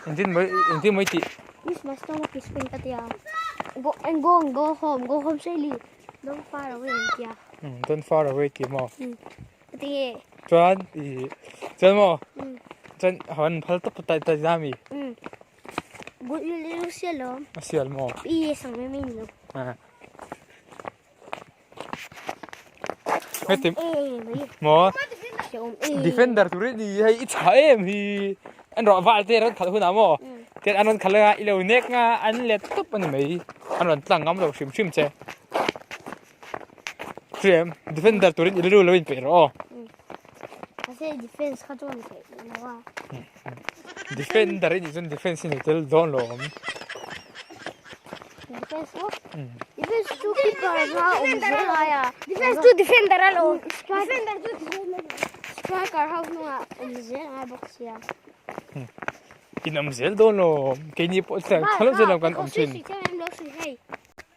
Engtin mai engtin mai tih? Miss my stomach is pain ka tia. Go and go and go home go home safely. Don't far away an tia. Hmm, don't far away ti maw? Hmm. Ka ti nge. Chuan i chuan maw? Hmm. Chuan han phal tawp ta ta na mi. Hmm. Good lu sial lo. A sial maw? Pi sang me me ni lo. Ah. Heti maw? Defender tur i ni hei i chha em hi. An rawh val te rawn khalh hunah maw? Tian an rawn khalh anga i lo nek nga an let tup a ni mai. An rawn tlang ngam lo hrim hrim che. Hriam defender turin i rilru lo inpeih rawh aw. Mahse defense kha chuan theih lo a. Defender i nih chuan defense i ni tel dawn lo awm. Defense maw? Defense chu keeper nga awm zel lai a. Defense chu defender a lo. Defender chu striker ho hnungah awm zel ngai bawk sia. In awm zel dawn lo awm. Keini pawh chuan thalo zel lo kan awm thin.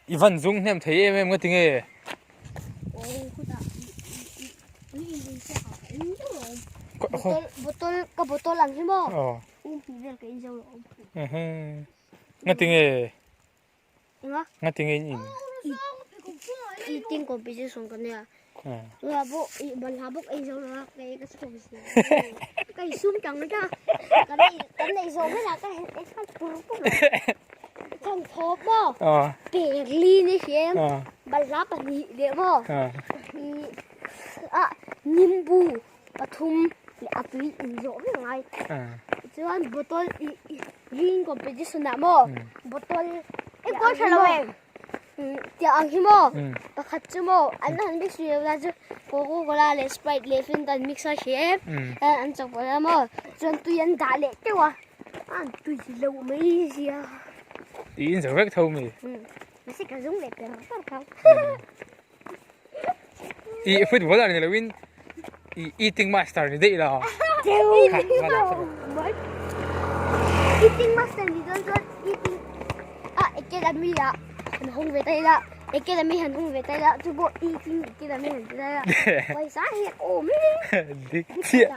I van zung hnem thei em em nga tinge? Bottle ka bottle ang hi maw? Um pi vel ka in zo lo. Nga tinge? Nga tinge in in? Eating competition ka nia. Tuna pawh i balhla bawk ei zo lo a ka ei ka chhuak zel. Ka insum tang ta. Kan ei kan ei zawh hmanah ka han ei nghal pur pur a. Chuan thawp maw perli ni hian balhla pahnih leh maw ah nimbu pathum leh a tui in zawh vek ngai. Chuan bottle i ring competition ah maw bottle i kawl tha lo em? Tiah ang hi maw pakhat chu maw an han mix ve la chu coca cola leh sprite leh fanta an mix a hria em an chak pawlh a maw chuan tui an dah leh teuh a an tui lo mai zia tiin zo vek tho mi mahse ka zung leh per per kha i footballer ni loin i eating master ni daih la eating master ni dawn chuan eating a academy ah han hawng ve ta ila academy han hawng ve ta ila chu pawh eating academy han ti ta ila pawisa hi a awm dik chiah.